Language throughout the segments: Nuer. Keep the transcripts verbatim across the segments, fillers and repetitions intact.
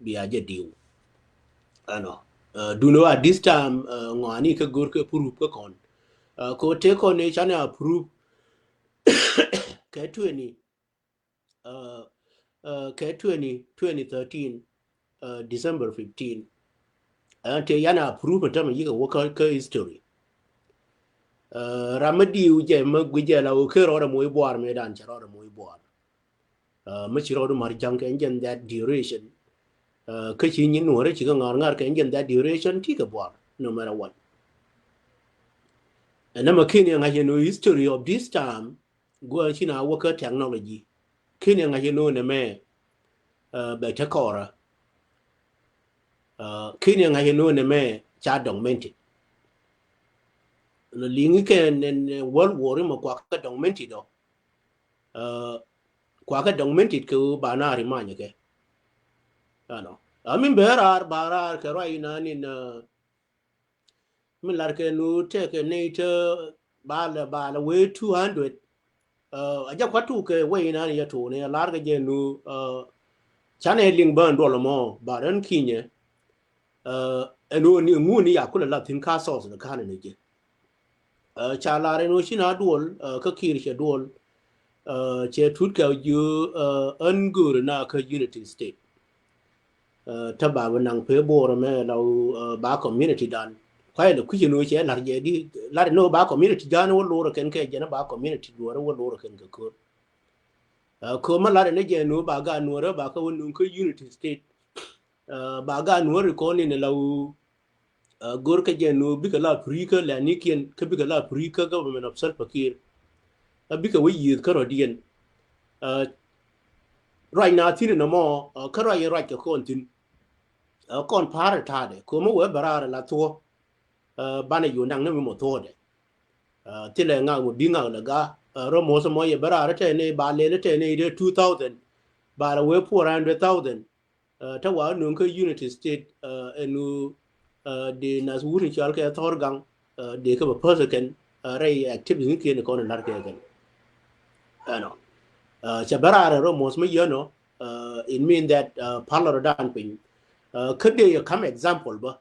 bia jɛ diw. Ɛnɔ, duundɛ ɣöö at this time ŋɔaani kä go̱r kɛ proof kä kɔn. Kɛ ɣöö tëë kɔn ni canɛ approve kɛ twenty, kɛ twenty, twenty thirteen, December fifteen. Ɛn tëë yan approve ɛn tämɛ yikɛ wä kä history. Ram mi diw jɛ mi gui jɛ la ɣöö ker rɔɔdɛ moc buar mi dan cɛ rɔɔdɛ moc buar. Mi ci rɔɔdu mar ja̱ŋ kɛ ɛn jɛn that duration. Kä ci nyin nuɔrɛ ci kä ŋa̱r ŋa̱r kɛ ɛn jɛn that duration ti kɛ buar, no matter what. Ɛn nɛmɛ ken yɛ ŋa̱c ɛn ɣöö history of this time guɔ ci na wä kä technology. Ken yɛ ŋa̱c ɛn ɣöö nɛmɛ bɛ te kɔrä. Ken yɛ ŋa̱c ɛn ɣöö nɛmɛ ca documented. Lɔ liŋi kɛ nɛn world war imɛ kuak kɛ documented ɔ. Kuakɛ documented kɛ ɣöö ba na rimanyɛ kɛ. Ɛnɔ, a min bɛ raar ba raar kɛ ruac inan in. Min lar kɛ nu tekɛ ney te balɛ balɛ wee two hundred. A jɛ kuat tuk kɛ wee inan in yɛ tuuni a lar kɛ jɛ nu. Canɛ liŋ bään duɔl mɔ ba rɛn kinyɛ. Ɛn ɣöö ni ŋuni ya kulɛ la thi̱n ka source ni kanɛ ni jɛ. Ca lar ɛn ɣöö ci na duɔl kä Kiir cɛ duɔl. Cɛ tut kɛ jiö ɣän göörä na kä Unity State. Tä ba bi naŋ pee bo̱o̱rä mɛ la ɣöö ba community dan kuay lɛ kui̱c ɛn ɣöö cɛ lar jɛ di lar ɛn ɣöö ba community dan wä lorä kɛn kɛ jɛn ba community duɔrä wä lorä kɛn kɛ köör. Köör mɛ lar ɛn jɛ ɛn ɣöö ba gaat nuɔrä ba kä wä nuŋ kä Unity State. Ba gaat nuɔrä kɔn in la ɣöö go̱r kä jɛ ɛn ɣöö bikɛ la piri kä lɛnikiɛn kä bikɛ la piri kä government of Salva Kiir. A bikɛ wä yiëëth kä rɔ̱diɛn. Ruac na thi̱n in nɔmɔ kä ruac in ruac kɛ kɔn thi̱n. Kɔn pa̱a̱r in ta̱a̱dɛ köör mɛ wee bɛ raar in la thuɔ̱. Banɛ yo̱o̱ naŋ ni mi mɔ thuɔ̱ɔ̱dɛ. Thilɛ ŋak mɔ bi ŋak lɛ ga rɔ mo̱o̱th mɔ yɛ bɛ raar in tɛn ni ba lɛl in tɛn ni dee two thousand. Ba lɛ wee four hundred thousand. Tä wa nuŋ kä Unity State ɛn ɣöö dee nath wut in cɔal kɛ thɔr gaŋ dee kä bɛ päth kɛn rɛy activities ni kiɛn kɔn in la̱r kɛ kɛn. Ɛnɔ, cɛ bɛ raar rɔ moth mi yɛn ɔ. It mean that palɔr dan piny. Kä dee yɛ kam example bä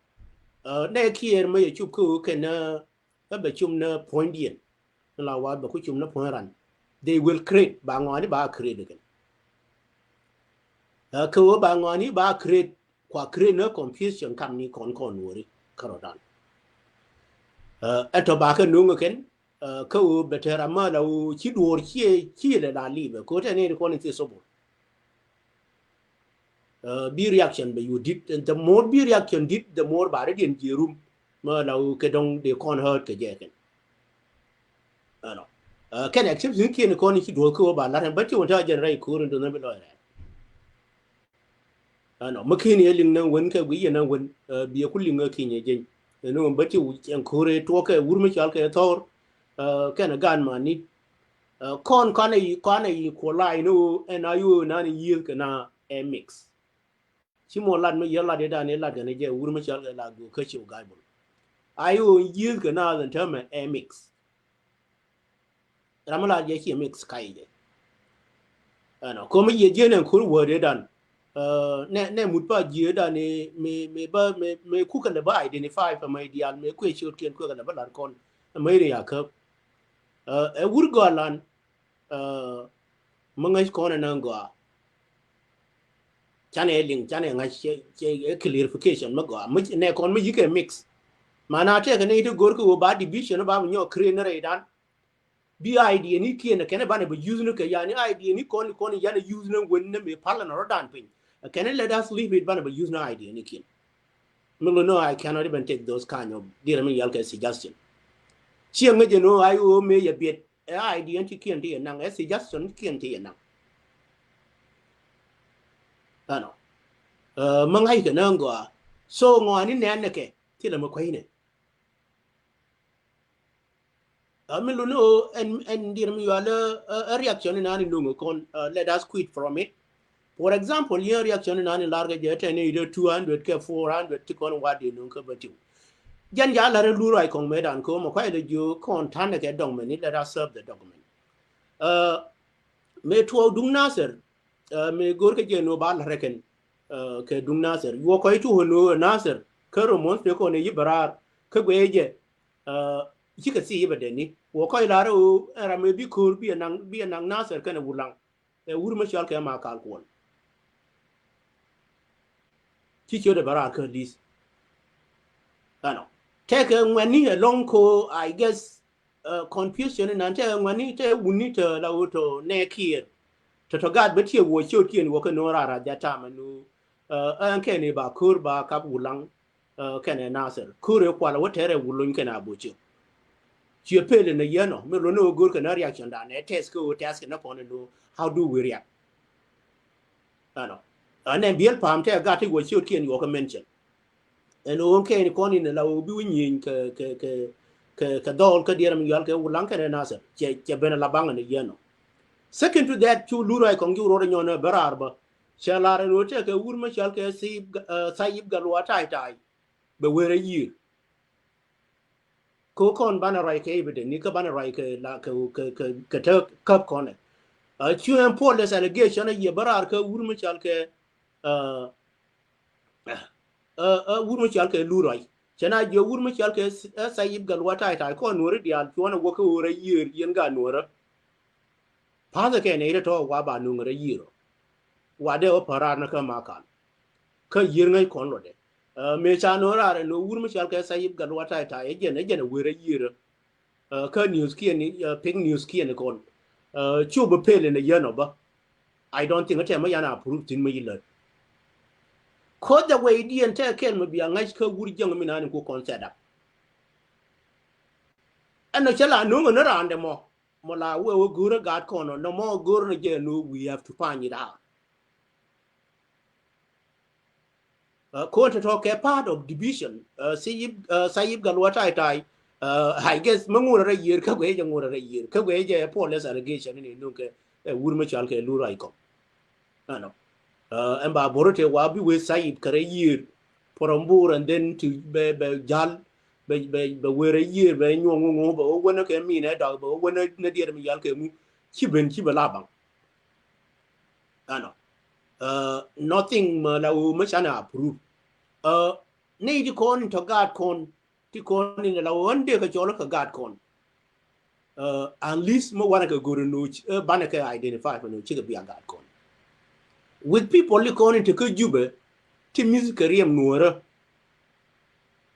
nɛ kiɛɛr mi yɛ cup kä ɣöö kɛn ɛ bɛ cum ni puɔ̱nydiɛn. Ni la wath bɛ ku cum ni puɔ̱ny ran. They will create ba ŋɔaani ba create kɛn. Kä ɣöö ba ŋɔaani ba create kua create ni confusion kam ni kɔn kɔn wori kärɔdan. Ɛn tɔ ba kɛ nuŋ kɛn kä ɣöö bɛ tɛr amä la ɣöö ci duɔɔr ciɛ ciɛ lɛ la li̱i̱bɛ kä ɣöö tɛ ni kɔn in thil thobol. Bi reaction bɛ yu dit, and the more bi reaction dit, the more ba rɛ diɛn jiɛ rum. Mɛ la kɛ dɔŋ dee kɔn hurt kɛ jɛ kɛn. Ɛnɔ, kɛn activities ni kiɛn kɔn ci duɔth kä wä ba lar ɛn bä ti wä ta jɛn rɛy ko̱r in duɔth ni bi lɔc rɛn. Ɛnɔ, mɛ kiɛn yɛ liŋ ni wen kɛ guic yɛn ni wen biɛ ku liŋ kä kiɛn yɛ jɛny. Ɛn ni wen bä ti wä ɛn ko̱r ɛ tuɔk kɛ wur mi cɔal kɛ thɔr. Kɛn ɛ gan man ni kɔn kɔn ɛ yi kɔn ɛ yi kuɔ la in ni wä ɛn a yo̱o̱ nan in yiëth kɛ na ɛ mix. Ci mɔ lat mi yɛ lat yɛ dan yɛ lat kɛn jɛ wur mi cɔal kɛ la go̱o̱k kä ci wä ga̱a̱c bol. A yo̱o̱ yiëth kɛ na than täämɛ ɛ mix. Ram mi lat jɛ ci ɛ mix ka yi jɛ. Ɛnɔ, ko̱ mi yiëth jiɛn ɛn ko̱r word yɛ dan. Nɛ nɛ mut pa jiëth dan mi mi ba mi mi kukɛ lɛ ba identify pa mi dial mi kuɛ ciöt kiɛn kuɛ kɛ lɛ ba lat kɔn. Mi ri ya käp. Ɛ wur gɔlan. Mä ŋäc kɔn ɛn ɛ gɔaa. Canɛ liŋ canɛ ŋa̱c cɛ cɛ clarification mä gɔaa mä nɛ kɔn mä yikɛ mix. Mana tɛkɛ ni ti go̱r kɛ wä ba division ba mi nyɔk create ni rɛy dan. Bi idea ni kiɛn kɛn banɛ bɛ use ni kɛ yani idea ni kɔn ni kɔn yani use ni wen ni mi pal ni rɔ dan piny. Kɛn let us leave it banɛ bɛ use ni idea ni kiɛn. Mi lo no, I cannot even take those kind of dira mi yal kɛ suggestion. Ciɛ ŋäc ɛn ɣöö a yo̱o̱ mëë yɛ biɛt ɛ idea ti kiɛn ti yɛ naŋ ɛ suggestion ti kiɛn ti yɛ naŋ. Ɛnɔ, mä ŋa̱c kɛ nä ŋɔa. So ŋɔa ni nɛn nɛ kɛ thilɛ mi kuecnɛ. Ɛ mi luni ɣöö ɛn ɛn dir mi yual ɛ reaction in an in nuŋ kɔn. Let us quit from it. For example, yɛn reaction in an in lar kɛ jɛ tɛn in idɛ two hundred kɛ four hundred ti kɔn wa di nuŋ kä bä tiw. Jɛn ja lar in lu ruac kɔŋ mɛ dan kɛ ɣöö mɛ kuay dɛ jiö kɔn ta̱n kɛ document ni let us serve the document. Mɛ tuɔɔk duŋ Nasir mɛ go̱r kɛ jɛ nuɔ ba lar kɛn. kɛ duŋ Nasir. Yuɔ kɔc tuɔk ni ɣöö Nasir kä Ramon te kɔn ɛ yi bɛ raar kä guɛ jɛ. Cikɛ thii yi bɛ dɛni wä kɔc lar ɣöö ɛn ram ɛ bi ko̱r bi ɛ naŋ, bi ɛ naŋ Nasir kɛnɛ Wulaŋ. Ɛ wur mi cɔal kɛ Makal Kuɔl. Ci ciötdɛ bɛ raar kä li̱th. Ɛnɔ tɛkɛ ŋuɛ̈tni ɛlɔ̱ŋ ko, I guess, confusion inan tɛkɛ ŋuɛ̈tni tɛ wutni tɛ la ɣöö tɔ nɛ Kiir. Tɔ tɔ gaat bä tiɛ wä ciötkiɛn wä kä no̱o̱ŋ raar at that time ɛn ɣöö ɛn kɛn i̱ ba ko̱r ba kap Wulaŋ kɛnɛ Nasir. Ko̱r ɛ kual wä tɛrɛ Wuluny kɛnɛ Aboco. Ciɛ pel in a yɛn ɔ mi luɔ̱n ni ɣöö go̱o̱r kɛn a reaction dan ɛ test kä ɣöö test kɛn a kɔn in ɣöö how do we react? Ɛnɔ ɛn ɛn biɛl pa̱a̱m tɛ gat ti wä ciötkiɛn yuɔk ɛ mention. Ɛn ɣöö kɛn kɔn in la ɣöö bi wä nyieny kɛ, kɛ, kɛ, kɛ, kɛ dhɔl kä diɛɛr mi yual kɛ Wulaŋ kɛnɛ Nasir. Cɛ, cɛ ben a la baŋ in a yɛn ɔ. Second to that, cu Lur Ray kɔŋ ji̱ wä ruɔt a nyɔn ɛ bä raar bä. Cɛ lar ɛn ɣöö tɛkɛ wur mi cɔal kɛ Thayib, Thayib Gatluak Taitai bɛ wër a yiër. Kɛ ɣöö kɔn banɛ ruac kɛ evidence ni kä banɛ ruac kɛ la kɛ, kɛ, kɛ, kɛ te käp kɔnɛ. Cu ɛn false allegation a yiɛ bä raar kä wur mi cɔal kɛ, ɛ, ɛ, wur mi cɔal kɛ Lur Ray. Cɛ na jiɛ wur mi cɔal kɛ Thayib Gatluak Taitai kɔn Nuɔri diaal cuɔ̱n a wä kä ɣöö rɛ yiër yɛn gaat Nuɔrä. Pa̱thɛ kɛ nɛy rɛ tɔ̱ wa ba nuŋ rɛ yiër ɔ. Wa dee wä päl raar ni kä Makal. Kä yiër ŋäc kɔn luɔtdɛ. Mëë ca no̱o̱ŋ raar ɛn ɣöö wur mi cɔal kɛ Thayib Gatluak Taitai ɛ jɛn, ɛ jɛn ɛ wër ɛ yiër ɔ. Kä news kiɛn, fake news kiɛn kɔn cu bä pel in a yɛn ɔ bä. I don't think ɛ tɛm mi yan a proof thi̱n mi yi lät. Cause the way diɛn tɛ kɛn mi bia ŋäc kä wur jiäŋ mi naan in ku kɔn set up. Ɛn nɔ cä la no̱o̱ŋ ni raan dɛ mɔ. Mɔ la wee wä go̱o̱rä gaat kɔn ɔ nɔmɔ go̱o̱rä ni jɛ ni we have to find it out. Kɔn tɔ̱tɔ̱ kɛ part of division. Thayib, Thayib Gatluak Taitai, I guess mi ŋurɛ rɛ yiër kä guɛ jɛ ŋurɛ rɛ yiër kä guɛ jɛ false allegation ni nuŋ kɛ wur mi cɔal kɛ Lur Ray kɔŋ. Ɛnɔ ɛn ba bo̱r tɛ wa bi wee Thayib kɛ rɛ yiër from Bor and then to bɛ, bɛ jal bɛ, bɛ, bɛ wër a yiër bɛ nyuɔ̱ŋ ŋuŋ bɛ wä wänä kɛ min ɛ dak bɛ wä wänä ni diɛɛr mi yal kɛ ŋu. Ci ben ci bɛ la baŋ. Ɛnɔ nothing mɛ la wä mɛ canɛ approve. Ni ti kɔn in tɔ gaat kɔn ti kɔn in la wä ɣän dee kɛ cɔl kɛ gaat kɔn. At least mi wanɛ kɛ go̱r in no̱o̱ŋ banɛ kɛ identify kɛ no̱o̱ŋ cikɛ bia gaat kɔn. With people li kɔn in te kä Jubɛ ti mi̱th kɛ riɛm Nuɔrä.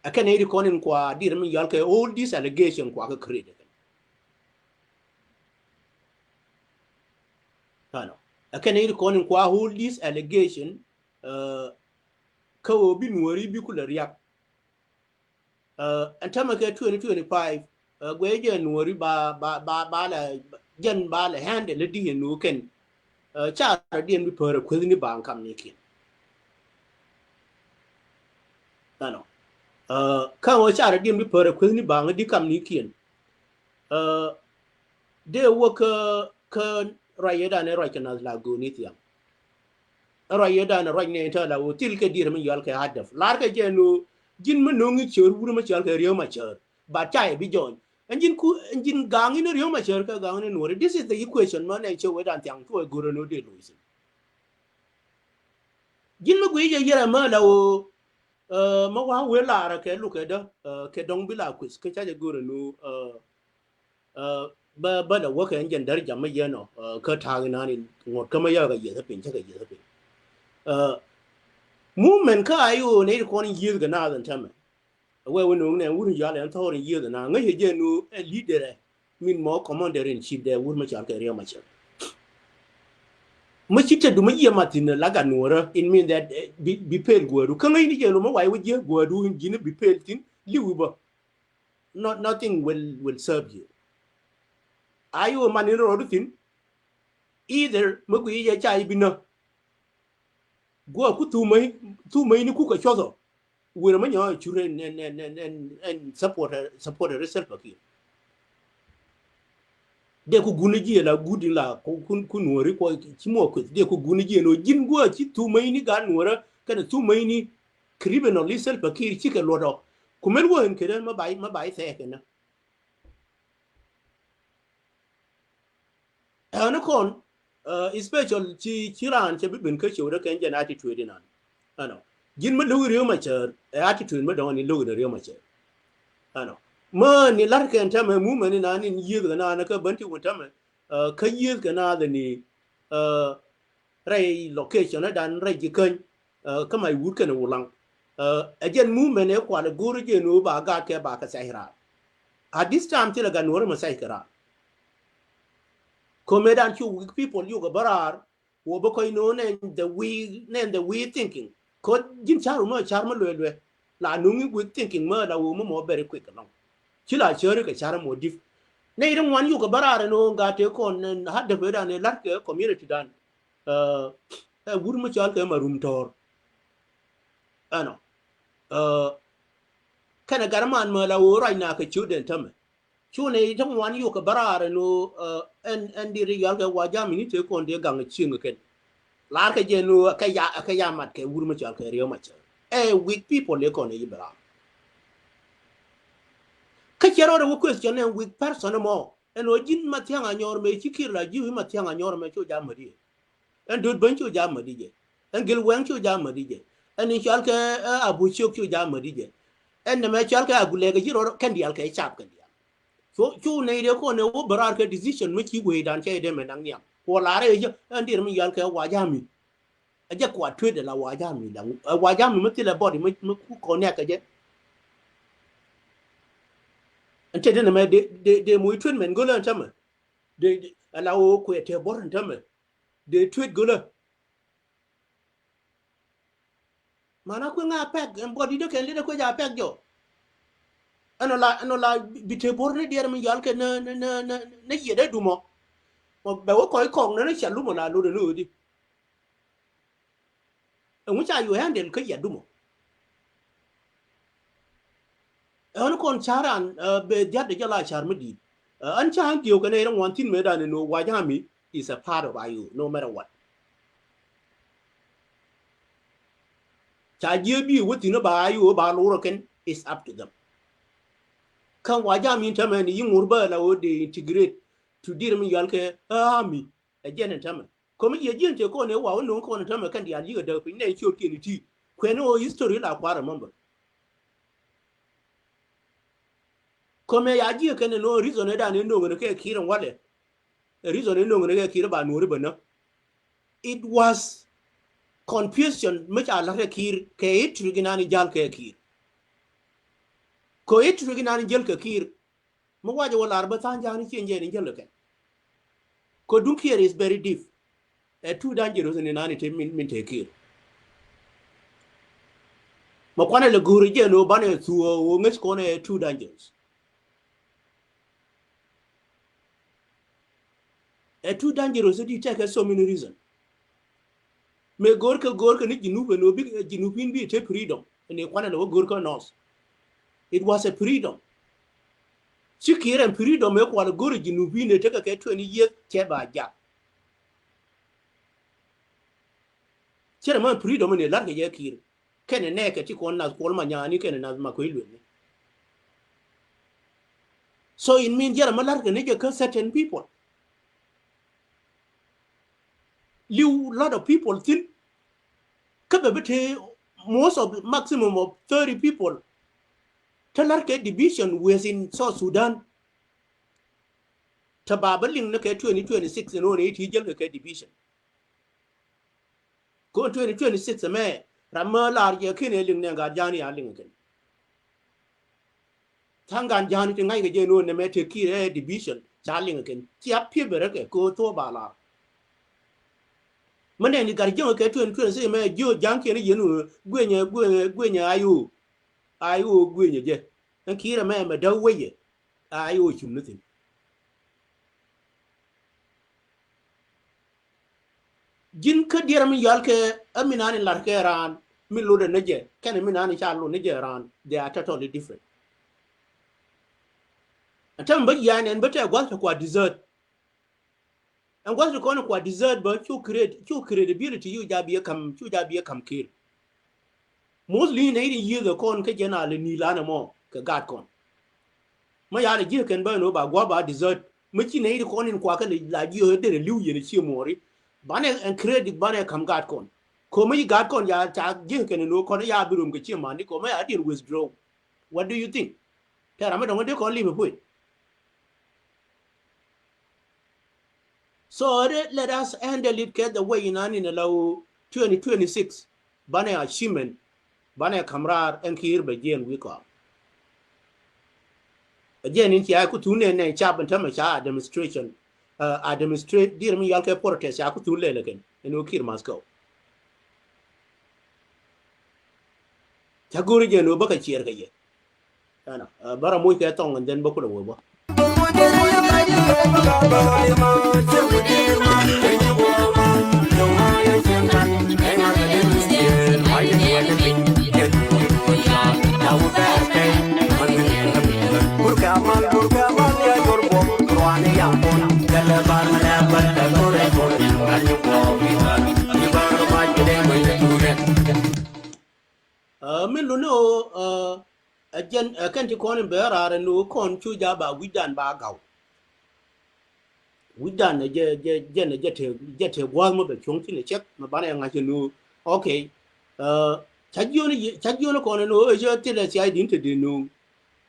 Ɛ kɛn in ti kɔn in kua diɛɛr mi yal kɛ all this allegation kua kɛ create kɛn. Ɛnɔ ɛ kɛn in ti kɔn in kua all this allegation kä ɣöö bi Nuɔri bi kulɛ riak. Ɛn tämɛ kɛ twenty twenty-five guɛ jɛ Nuɔri ba, ba, ba, ba lɛ jɛn ba lɛ handle di yɛ nu kɛn. Carɛ diɛn bi pärɛ kuethni baŋ kamnikiɛn. Ɛnɔ kä ɣöö carɛ diɛn bi pärɛ kuethni baŋ di kamnikiɛn. Dee wä kä, kä ruac yɛ danɛ ruac kɛ nath la go̱o̱ni thiaŋ. Ruac yɛ danɛ ruac nɛ in tääl a wä thil kɛ diɛɛr mi yɔal kɛ hadaf. Lar kɛ jɛ ni ɣöö ji̱n mi no̱o̱ŋ i̱ cäär wur mi cɔal kɛ Riek Machar. Ba ca yɛ bi jɔny. Ɛn ji̱n ku, ɛn ji̱n gaŋ in Riek Machar kɛ gaŋ in Nuɔri. This is the equation mɛ nɛ cɛ wee dan thiaŋ tuɔɔk go̱rɛ ni ɣöö dee lo̱c thi̱n. Ji̱n mi guic jɛ yɛrɛ mɛ la ɣöö mɛ wa̱a̱ wee lar kɛ lukɛ dä kɛ dɔ̱ŋ bi la kueth kä ca jɛ go̱rɛ ni ɣöö bä, bä la wäkɛ ɛn jɛn däri jam mi yɛn ɔ kä ta̱a̱ inan in ŋuɔ̱t kä mi yäk kɛ yieth piny cä kɛ yieth piny. Movement kä a i̱ ɣöö nɛy ti kɔn in yieth kɛ naath ɛn tämɛ. Wee wä no̱o̱ŋ nɛ wut in yɔal ɛn thɔɔr in yieth ɛn naath ŋäc yɛ jɛ no̱o̱ŋ ɛ leader ɛ min mɔ commander in chief dɛ wut mi cɔal kɛ Riek Machar. Mi ci te du mi yiɛ ma thi̱n la gat Nuɔrä in mean that bi, bi pel guädu kä ŋäc ni jɛ lo̱ mi wac wä jiɛ guädu in ji̱n bi pel thi̱n li̱w i̱ bä. Not, nothing will, will serve you. Ayo man in rɔɔdu thi̱n. Either mi gui yɛ ca i̱ bi nä. Guɔ ku thumä, thumä ini kukɛ cuɔthɔ. Wërä mi nyɔ cur ɛn, ɛn, ɛn, ɛn, ɛn supporter, supporter Salva Kiir. Dee ku gun jiɛ la gut in la ku, ku, ku Nuɔri kuɔ ci muɔ kueth. Dee ku gun jiɛ nɔ ji̱n guɔ ci thumä ini gat Nuɔrä kɛnɛ thumä ini criminal i̱ Salva Kiir cikɛ luɔt ɔ. Ku mɛn wä in kedɛ mɛ ba i̱, mɛ ba i̱ thɛɛk kɛn nä. Ɛn kɔn especial ci, ci raan cɛ bi ben kä cewdä kɛn jɛn attitude inan. Ɛnɔ. Ji̱n mi lo̱k Riek Machar, ɛ attitude mi dɔ̱ŋ ni lo̱k ni Riek Machar. Ɛnɔ. Mä ni la̱r kɛn tämɛ movement ni na ni yieth kɛ na ni kä bän ti wun tämɛ. Ɛ, kä yieth kɛ na ni, ɛ, rɛy location dan rɛy ji̱ käny. Ɛ, kä may wut kɛn wulaŋ. Ɛ, ɛ jɛn movement ɛ kual go̱r jɛn wä ba gat kɛ ba kɛ sɛy raar. At this time thilɛ gat nuɔ̱r mɛ sɛy kɛ raar. Komedan cu weak people yuk ɛ bä raar. Wä bä kɔc no̱o̱ŋ nɛn the way, nɛn the way thinking. Kɔ ji̱n car wä mɛ car mɛ luɛ luɛ. La no̱o̱ŋ i̱ weak thinking mɛ la wä mɛ mɔ very quick alɔŋ. Ci la cäri kɛ car mɔ dip. Nɛy ti ŋuan yuk ɛ bä raar ɛn ɣöö gat tëë kɔn nɛn hadap ëëdan ëë la̱t kɛ community dan. Ɛ, ɛ wut mi cɔal kɛ Marum Tɔɔr. Ɛnɔ. Ɛ, kɛnɛ gat man mɛ la wä ruac na kɛ ciötdɛn tämɛ. Cu nɛy ti ŋuan yuk kɛ bä raar ɛn ɣöö, ɛ, ɛn, ɛn diet yɔal kɛ Wajami ni tëë kɔn dee gaŋ cieŋ kɛn. Laar kɛ jɛ ɛn ɣöö kɛ ya, kɛ ya mat kɛ wut mi cɔal kɛ Riek Machar. Ɛ weak people ëë kɔn ɛ yi bɛ raar. Kä cɛ rɔɔdɛ wä question ɛn weak person ɛmɔ. Ɛn ɣöö ji̱n Mathiaŋ Anyor mëë ci Kiir la ji̱ wi̱i̱ Mathiaŋ Anyor mëë cu jam mädi jɛ. Ɛn Döt Bäny cu jam mädi jɛ. Ɛn Gil Wɛŋ cu jam mädi jɛ. Ɛn in cɔal kɛ, ɛ, Abu Ciök cu jam mädi jɛ. Ɛn nɛmɛ cɔal kɛ Agulɛk ɛ ji̱ rɔɔdɛ kɛn diaal kɛ cap kɛn diaal. Cu, cu nɛy dee kɔn ɛ wä bɛ raar kɛ decision mi ci wecdan cɛ dee mɛ naŋ nhiam. Kuɔ laarɛ ɛ jɛ ɛn dier mi yɔal kɛ Wajami. Ɛ jɛ kua tuet ɛ la Wajami la, ɛ Wajami mi thilɛ body mi, mi ku connect kɛ jɛ. Ɛn te dee nɛmɛ dee, dee, dee moc tuet mɛn go̱lä ɛn tämɛ. Dee, dee, ɛ la wä kuɛ te bɔr ɛn tämɛ. Dee tuet go̱lä. Mana kueŋ a pɛk, ɛn bɔt di̱t dee kɛn liet a kuec a pɛk jɔ. Ɛn ɔ la, ɛn ɔ la bi te bor ni diɛɛr mi yɔal kɛ nä, nä, nä, nä, nä yiet ɛ dumɔ. Mɔ bɛ wä kɔc kɔk nä, nä cia lumɔ la lot ɛn ɣöödi. Ɛŋu ca yɔ handle kä yiet dumɔ. Ɛ ɣän kɔn ca̱r an, ɛ, bɛ dhiat de jɛ la ca̱r mi di̱i̱t. Ɛ, ɣän ca ɣän dieu kɛ nɛy rɛ ŋuan thi̱n mëëdan in ɣöö Wajami is a part of I O, no matter what. Ca jiɛ bi wä thi̱n ba I O ba lor kɛn, is up to them. Kä Wajami in tämɛ ni yi ŋur bä la ɣöö dee integrate to dier mi yɔal kɛ army. Ɛ jɛn in tämɛ. Komi yɛ jiɛn te kɔn ɛ wa wä no̱o̱ŋ kɔn in tämɛ kɛn diaal yikɛ däk piny nɛ in ciöt kiɛn iti. Kuɛn ɣöö history la kua̱r remember. Kɔmɛ ya jiɛ kɛn ni no reason ɛ dan ni noŋ ni kɛ Kiir in walɛ. Reason ni noŋ ni kɛ Kiir ba nuɔri bä nä. It was confusion mi ca la̱t kɛ Kiir kɛ history gi nan in jal kɛ Kiir. Kɛ history gi nan in jäl kɛ Kiir. Mi wacɛ wä lar bä tha̱a̱ŋ ja̱a̱n i̱ ciɛn jɛ ni jäl kɛ kɛn. Kɛ duŋ Kiir is very deep. Ɛ too dangerous ni nani te min, min te Kiir. Ma kuanɛ lɛ go̱o̱ri jɛ ni wä banɛ thuɔɔ wä ŋäc kɔn ɛ too dangerous. Ɛ too dangerous di tekɛ so many reason. Mëë go̱o̱rkɛ, go̱o̱rkɛ ni Junub ɛn ɣöö bi, Junubin bi te freedom. Ɛn ɛ kuanɛ lɛ wä go̱o̱rkɛ North. It was a freedom. Ci Kiir ɛn freedom ëë kual go̱o̱rɛ Junubin ëë tekɛ kɛ twenty years cɛ ba jak. Cɛ rɛ mɛ freedom ɛn ɛ la̱r kɛ jɛ Kiir. Kɛnɛ nɛɛkɛ ti kɔn nath Kuɔl Manyaŋ ni kɛnɛ nath Makuei Lueth ni. So it mean jɛ rɛ mɛ la̱r kɛ ni jɛ kä certain people. Liw lot of people thi̱n. Kä bɛ bi te most of maximum of thirty people. Te la̱r kɛ division within South Sudan. Te ba bä liŋ ni kɛ twenty twenty-six ni wä ni ti jäl kɛ kɛ division. Kɔn twenty twenty-six ɛmɛ ram mä lar jɛ ken ɛ liŋ nɛ gat ja̱a̱n ya liŋ kɛn. Tha̱a̱ŋ gan ja̱a̱n ti ŋa̱c kɛ jɛ no̱o̱n nɛmɛ te Kiir ɛ division ca liŋ kɛn. Cia piep bɛ rɛ kɛ kɛ thok ba lar. Mä nɛn i̱ gat jiäŋ kɛ twenty twenty-six ɛmɛ jiö ja̱a̱ŋ kiɛn i̱ yɛn wä guenyɛ, guenyɛ, guenyɛ I O. I O guenyɛ jɛ. Ɛn Kiir ɛmɛ mɛ däk wecɛ. I O cum ni thi̱n. Ji̱n kä diɛrɛ mi yɔal kɛ ɛ mi nani lar kɛ raan mi lotdɛ ni jɛ kɛnɛ mi nani ca lot ni jɛ raan, they are totally different. Ɛn tɛm bä yia̱a̱n ɛn bä tɛ gua̱th tɛ kua desert. Ɛn gua̱th tɛ kɔn kua desert bä cu create, cu credibility cu ja biɛ kam, cu ja biɛ kam Kiir. Mostly nɛy ti yiëëth ɛ kɔn kä jɛn a lɛ ni lanɛ mɔ kɛ gat kɔn. Mä ya lɛ ji̱ kɛn bä ɛn ɣöö ba gua̱a̱p ba desert. Mä ci nɛy ti kɔn in kuakä lɛ la ji̱ ɣöö derɛ li̱w yɛn ɛ cie muɔɔri. Banɛ ɛn credit banɛ ka̱m gat kɔn. Ko̱mä yi gaat kɔn ya ca ji̱ kɛn ni kɔn ya bi rom kɛ ci mani ko̱mä ya diɛn withdraw. What do you think? Tɛ ram mi dɔŋ di kɔn li̱p puc. So let us handle it kɛ the way in ani na la twenty twenty-six. Banɛ achievement, banɛ kamrar ɛn Kiir bɛ jiɛn wi̱i̱ kɔam. Ɛ jɛn in cia ku thun nɛ nɛ cap in tämɛ ca demonstration, uh, a demonstrate dier mi yal kɛ protest ca ku thun lɛ lɛ kɛn in wä Kiir must go. Ca go̱ri jɛn wä bä kɛ ciɛɛr kɛ yɛ. Ɛnɔ, uh, bä rɔ moc kɛ thɔŋ and then bä kulɛ wä bä. Ɛ, min luni ɣöö, ɛ, ɛ jɛn, ɛ, kɛn ti kɔn in bɛ raar ɛn ɣöö kɔn cu ja ba wi̱cdan ba gaw. Wi̱cdan ɛ jɛ, jɛ, jɛn ɛ jɛ te, jɛ te gua̱a̱th mɔ bɛ cuɔ̱ŋ thin ɛ cɛk mɛ banɛ ŋa̱c ɛn ɣöö. Okay. Ɛ, ca jiön, ca jiön kɔn ɛn ɣöö ɛ jɛ thilɛ thia̱a̱c din te dee nööŋ.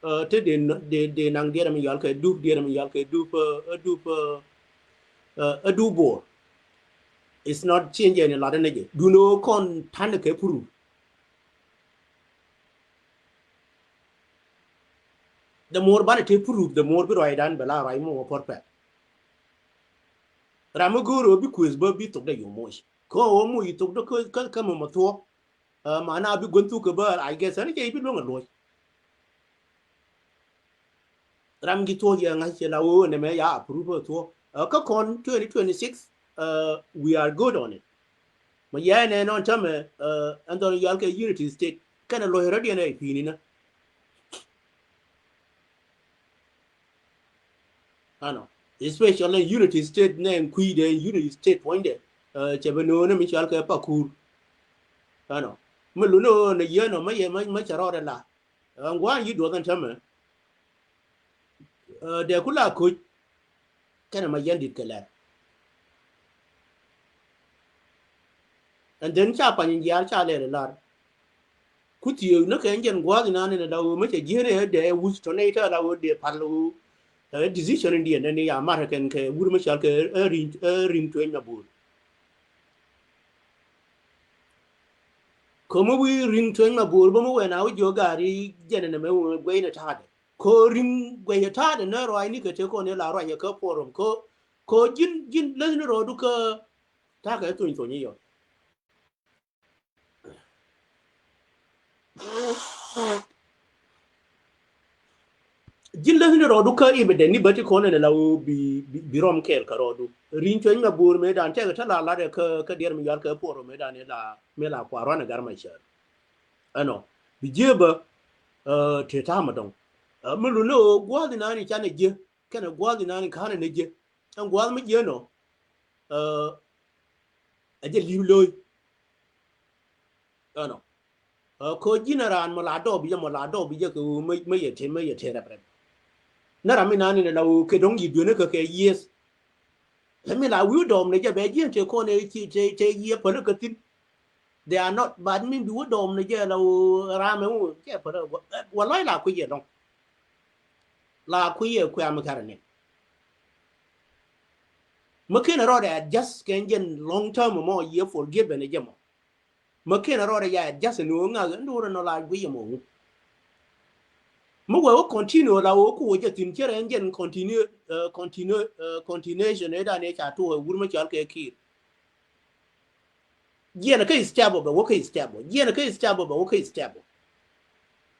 Ɛ, te dee, dee, dee naŋ diɛɛr mi yal kɛ dup, diɛɛr mi yal kɛ dup, ɛ, ɛ dup, ɛ, ɛ, ɛ dup bo̱o̱r. It's not change ɛn lat ɛn ɛ jɛ. Duundɛ ɣöö kɔn ta̱n kɛ purur. The more banɛ te proof, the more bi ruacdan bɛ la ruac mɔ wä puɔ̱r pɛk. Ram mi go̱o̱r ɣöö bi kuëth bä bi thok dɛ yom moc. Kä ɣöö moc thok dä kä, kä, kä mɔmɔ thuɔ̱k. Ɛ, mana bi guän thuk kɛ bä, I guess, ɛn cɛ i̱ bi luäŋ ɛ luɔ̱c. Ram gi thuɔ̱k yɛ ŋa̱c cɛ la ɣöö nɛmɛ ya approve ɛ thuɔ̱k. Ɛ, kä kɔn twenty twenty-six, ɛ, we are good on it. Mɛ yɛ nɛ nɔn tämɛ, ɛ, ɛn dhɔn yɔal kɛ Unity State. Kɛnɛ luɔ̱c rɔ̱diɛn ɛ pi̱i̱ni nä. Ɛnɔ. Especially Unity State nɛ kui̱dɛ Unity State puɔ̱nydɛ. Ɛ, cɛ bɛ no̱o̱nɛ mi cɔal kɛ Pakur. Ɛnɔ. Mi lunɛ ɣöö nɛ yɛn ɔ mɛ yɛ mɛ, mɛ cɛ rɔɔdɛ la. Ɛ, ŋuan yi duɔth ɛn tämɛ. Ɛ, dee ku la koc. Kɛnɛ ma yɛn dit kɛ lɛr. And then ca pany in jiaar ca lɛr in lar. Ku thiëëk ni kɛ jɛn gua̱a̱th in an in la ɣöö mi cɛ jiɛn in dee wuth tɔ nɛy tɛ la ɣöö dee pal ɣöö, ɛ, decision in diɛn ni ya mat kɛn kɛ wur mi cɔal kɛ, ɛ, ri̱ŋ, ɛ, ri̱ŋ tueny ma bo̱o̱r. Kä mi wi̱i̱ ri̱ŋ tueny ma bo̱o̱r bä mi wɛn a wi̱c jiök gaari jɛn in ɛmɛ wä guɛy ni ta̱a̱dɛ. Kä ri̱ŋ guɛy ta̱a̱dɛ ni ruac ni kɛ tëë kɔn in la ruac ɛ kä puɔr rom kä, kä ji̱n, ji̱n läth ni rɔɔdu kä ta̱a̱ kɛ thony thony in yɔ. Ji̱n läthni rɔɔdu kä evident ni bä ti kɔn ɛn la ɣöö bi, bi, bi rɔm kɛɛl kɛ rɔɔdu. Ri̱ŋ cuɛny ma bo̱o̱r mëëdan tɛk tä la lat ɛ kä, kä diɛɛr mi yual kɛ puɔr mëëdan ɛ la, mëë la kua ruan ɛ gar ma cär. Ɛnɔ. Bi jiee bä, ɛ, tëë ta̱a̱ ma dɔ̱ŋ. Ɛ, mi luni ɣöö gua̱a̱th inani canɛ jiee, kɛnɛ gua̱a̱th inani ka̱nɛ ni jiee. Ɛn gua̱a̱th mi jiee nɔ, ɛ, ɛ jɛ li̱w lo̱o̱c. Ɛnɔ. Ɛ, kä ji̱n a raan mɔ la dɔɔp bi jɛ, mɔ la dɔɔp bi jɛ kɛ ɣöö mä, mä yɛ te, mä yɛ te rɛp rɛp. Nä ram mi nani nɛ la ɣöö kɛ dɔ̱ŋ yi dueeni kä kɛ yieth. Lɛ mi la wi̱i̱ dɔɔm ni jɛ bɛ ji̱n te kɔn ɛ ci, te, te yieth päl kä thi̱n. They are not, but mi bi wi̱i̱ dɔɔm ni jɛ la ɣöö ram ɛ ɣöö cɛ päl ɛ wa, ɛ, wa lɔc la kui̱ yɛ dɔ̱ŋ. La kui̱ yɛ kuɛ mi kar ni. Mä ken a rɔɔdɛ adjust kɛ jɛn long term mɔ yɛ forgiven jɛ mɔ. Mä ken a rɔɔdɛ ya adjust ni wä ŋa̱k ni wä rɛ nɔ la guiy mɔ ŋu. Mä wee wä continue la wä ku wä jɛ thin cɛ rɛ jɛn continue, ɛ, continue, ɛ, continuation ɛ dan ɛ ca tuɔ ɛ wur mä cɔal kɛ Kiir. Jiɛn kä step bɛ wä kä step bɛ. Jiɛn kä step bɛ wä kä step bɛ.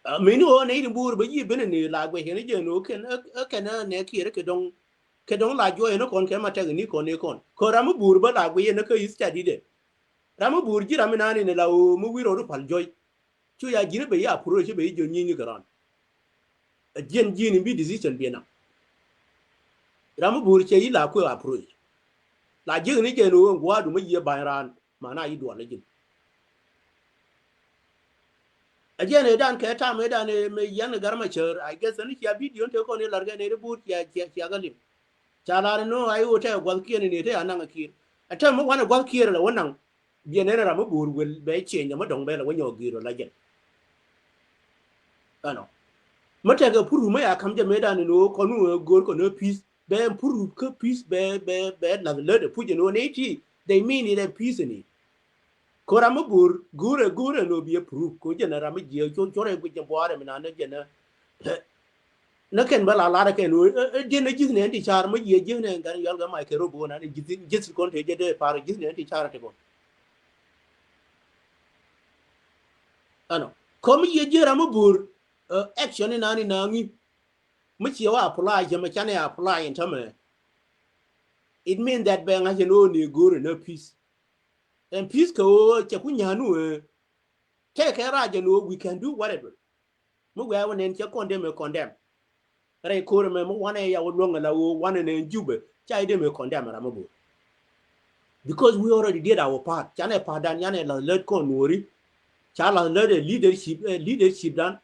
Ɛ, mini wä nɛ ini buur bä yi bini ni la guiy kɛn jɛn wä kɛn, ɛ, ɛ, kɛn ɛ nɛ Kiir kɛ dɔŋ, kɛ dɔŋ la juɔy ni kɔn kɛ ma tɛk ni kɔn ni kɔn. Kɛ ram mi buur bä la guiy ni kä study dɛ. Ram mi buur ji̱ ram mi nani ni la ɣöö mi wi̱i̱ rɔɔdu pal juɔy. Cu ya ji̱n bɛ yi approach bɛ yi jiɔ nyieny ni kɛ rɔn. Ɛ jiɛn ji̱n in bi decision bi naŋ. Ram mi buur cɛ yi la kuɛ approach. La ji̱ ni jɛn ɣöö ɛn gua̱a̱du mi yiëë ba̱ny raan. Mana yi duɔl ji̱n. Ɛ jɛn ɛ dan kɛ tam ɛ dan ɛ mɛ yɛn ɛ gar ma cär. I guess ɛn cia video te kɔn ilar kɛ ni ri buur cia, cia, cia kɛ lim. Ca lar ni nɔ a yi wä tɛ gua̱th kiɛn ni te a naŋ a Kiir. Ɛ tɛm mi wanɛ gua̱th Kiir lɛ wä naŋ. Biɛ nɛn ram mi bo̱o̱r wel bɛ ciɛny jɛ mi dɔ̱ŋ bɛ lɛ wä nyɔk gi̱i̱r ɔ la jɛn. Ɛnɔ. Mi tekɛ pur mi ya ka̱m jɛ mëëdan ni ni ɣöö kɔn ni ɣöö go̱o̱r kɔn ni peace. Bɛ pur kä peace bɛ, bɛ, bɛ lath lät ɛ puc ni ɣöö ni ti. They mean it ɛ peace ni. Ko ram mi bo̱o̱r go̱o̱r ɛ, go̱o̱r ɛ ni ɣöö bi ɛ pur ko jɛn ram mi jiɛ co, corɛ guic jɛ buaarɛ mi nan ni jɛn ɛ. Nä kɛn bä la lar kɛn ɣöö, ɛ, ɛ, diɛn ɛ ji̱th nɛn ti car mä yiëë ji̱th nɛn gan yɔal kɛ mac kɛ ro̱ bo̱o̱n an ji̱th, ji̱th kɔn te jɛ dee par ji̱th nɛn ti car ti kɔn. Ɛnɔ. Kɔm yiëë ji̱th ram mä bo̱o̱r, ɛ, action in an in naŋi. Mä ciɛ wä apply jɛ mä canɛ apply in tämɛ. It mean that bɛ ŋa̱c ɛn ɣöö ni go̱o̱r ɛn ɛ peace. Ɛn peace kɛ ɣöö cɛ ku nyanu ɛ. Tɛkɛ rac ɛn ɣöö we can do whatever. Mi wɛɛ wä nɛn cɛ condemn ɛ condemn. Rɛy ko̱r ɛmɛ mi wanɛ ya wä luäŋ ala ɣöö wanɛ nɛn Jubɛ ca i̱ dem ɛ condemn ram mi bo̱o̱r. Because we already did our part. Canɛ part dan yanɛ lath lät kɔn nuɔri. Ca lath lät ɛ leadership, ɛ leadership dan.